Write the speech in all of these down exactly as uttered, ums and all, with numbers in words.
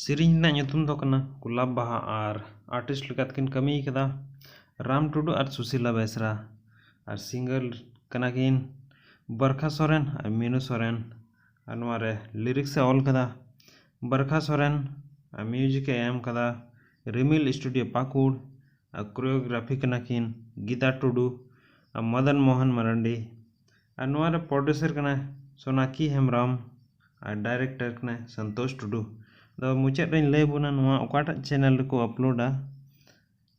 ᱥᱮᱨᱮᱧ ᱨᱮᱱᱟᱜ ᱧᱩᱛᱩᱢ ᱫᱚ ᱠᱟᱱᱟ ᱜᱳᱞᱟᱯ ᱵᱟᱦᱟ ᱟᱨ artist ᱞᱮᱠᱟ ᱛᱮᱠᱤᱱ ᱠᱟᱹᱢᱤ ᱠᱟᱫᱟ ᱨᱟᱢ ᱴᱩᱰᱩ ᱟᱨ ᱥᱩᱥᱤᱞᱟ ᱵᱮᱥᱨᱟ ᱟᱨ singer ᱠᱟᱱᱟ ᱠᱤᱱ ᱵᱟᱨᱠᱷᱟ ᱥᱚᱨᱮᱱ ᱟᱨ ᱢᱤᱱᱩ ᱥᱚᱨᱮᱱ᱾ ᱟᱨ ᱱᱚᱣᱟ ᱨᱮ lyrics ᱮ ᱚᱞ ᱠᱟᱫᱟ ᱵᱟᱨᱠᱷᱟ ᱥᱚᱨᱮᱱ ᱟᱨ music ᱮ ᱮᱢ ᱠᱟᱫᱟ ᱨᱤᱢᱤᱞ studio ᱯᱟᱹᱠᱩᱲ ᱟᱨ choreography ᱠᱟᱱᱟ ᱠᱤᱱ ᱜᱤᱛᱟ ᱴᱩᱰᱩ ᱟᱨ ᱢᱚᱫᱚᱱ ᱢᱳᱦᱚᱱ ᱢᱟᱨᱟᱱᱰᱤ᱾ ᱟᱨ ᱱᱚᱣᱟ ᱨᱮ producer ᱠᱟᱱᱟᱭ ᱥᱳᱱᱟᱠᱤ ᱦᱮᱢᱵᱨᱚᱢ ᱟᱨ director ᱠᱟᱱᱟᱭ ᱥᱚᱱᱛᱳᱥ ᱴᱩᱰᱩ᱾ ᱟᱫᱚ ᱢᱩᱪᱟᱹᱫ ᱨᱮᱧ ᱞᱟᱹᱭ ᱟᱵᱚᱱᱟ ᱱᱚᱣᱟ ᱚᱠᱟᱴᱟᱜ channel ᱨᱮᱠᱚ uploadᱟ᱾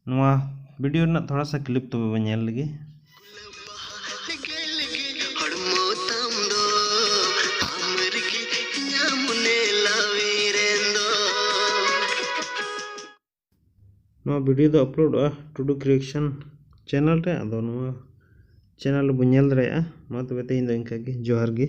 ᱱᱚᱣᱟ video ᱨᱮᱱᱟᱜ ᱛᱷᱚᱲᱟ ᱥᱟ clip ᱛᱚᱵᱮ ᱵᱚᱱ ᱧᱮᱞ ᱞᱮᱜᱮ᱾ ᱱᱚᱣᱟ video ᱫᱚ uploadᱚᱜᱼᱟ ᱴᱩᱰᱩ Creation channel ᱨᱮ᱾ ᱟᱫᱚ ᱱᱚᱣᱟ channel ᱨᱮᱵᱚᱱ ᱧᱮᱞ ᱫᱟᱲᱮᱭᱟᱜᱼᱟ᱾ ᱢᱟ ᱛᱚᱵᱮ ᱛᱮᱦᱮᱧ ᱫᱚ ᱤᱱᱠᱟ ᱜᱮ᱾ ᱡᱚᱦᱟᱨ ᱜᱮ᱾